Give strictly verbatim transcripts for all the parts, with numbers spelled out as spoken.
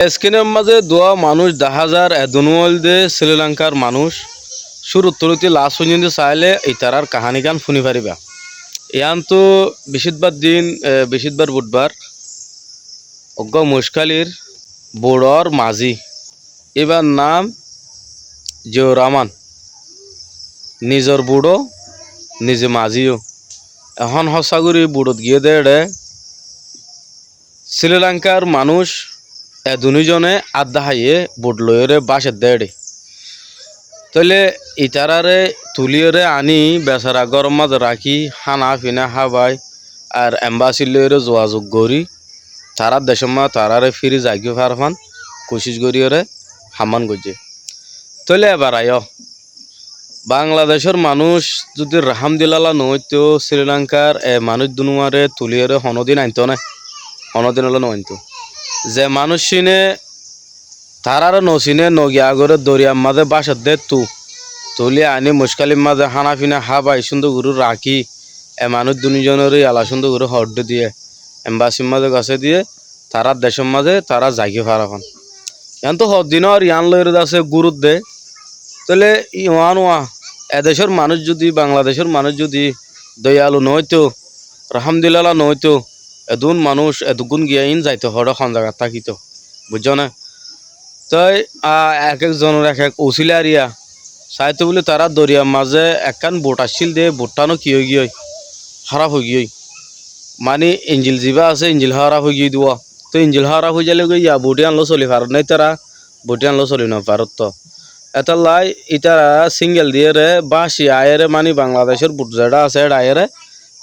Eskínor mazé duwá manúic daházar, edunú óilde Sri Lankar manúic. Cúruttu lóti las foijjonto saáile itarár kahánikán fúni faribá. Yiántu bicídbar din, e, bicídbar buthbar, uggúa muckálir buçór mazí. Íbar nam Ziaur Rahman. Nizor buçó, nize mazí yó. Ehón hossá gorí buçót giyé dé eçé Sri Lankar manúic edunú zone ádda háiye buth loiyóre bácedde eçé. Tóile itaráre tulíyore aní besara góror mazé rakí hána fina hábai ar embásir loiyóre zuazuk gorí tarár decór mazé taráre fíri zaigói farafán kucíc goríyore hamán goijjé. Tóile ebar aiyó, Bangladecór manúic zudi rahámdilala noóito, Sri Lankar e manúic dunúare tulíyore honódin aintó né, honódin óla noaintó. Ze manúic cíne taráre nosiné, nogiya agóre doriyar mazé bácedde ettú tulí aní muckálir mazé hána fina hábai cúndor gorí rakí, e manúic dunú zonoré yala cúndor gorí hoódde diyé, embásir mazé gosái diyé, tarár decór mazé tará zaigói farafán. Yiántu hoddin ór yián loiyóre de asé gúrudde. Tóile yián uá, e decór manúic zudi, Bangladecór manúic zudi doiyalu noóito, rahámdilala noóito, edún manúic eduggún giyá iín zaito hoçé hon zagat tákito, buijjó né? Toi, a, ek ek zonor ek ek usíla ariya. Saáito bóli tará doriyar mazé ekkán buth accíl dé, buththánó ki óigiyoi? Háraf óigiyoi. Mani injil zibá asé, injil háraf óigiyoi duwá. Toi injil háraf óizaile goi ya buth yían loi soli farót né itará, buth yían loi soli nofarót toó. Étalla ítará síngel diyére báci aiyére mani Bangladecór buth zeçá asé éçe aiyére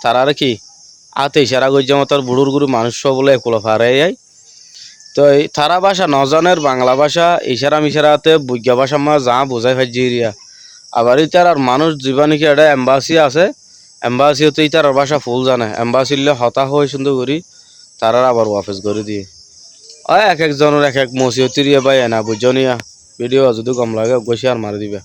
taráre ki áte icára goijjé, motor buçúr guri manúic sóbole ekula fare yái. Toi tará báca nozaner, Bangla báca, icára micára áte boigga bácar mazé zaá buzái faijjé eriya. Abar ítarar manúic zibá néki eçé embási asé, embásiyóttu ítarar báca fuúl zane, embásir loi hotá hoói cúndor gorí taráre abar wafes gorí diyé. Ói ek ek zonor ek ek mosiyot eriya bái ena buijjó niya. Bídiyo zudi gom lage eggúa cíyar mari diba.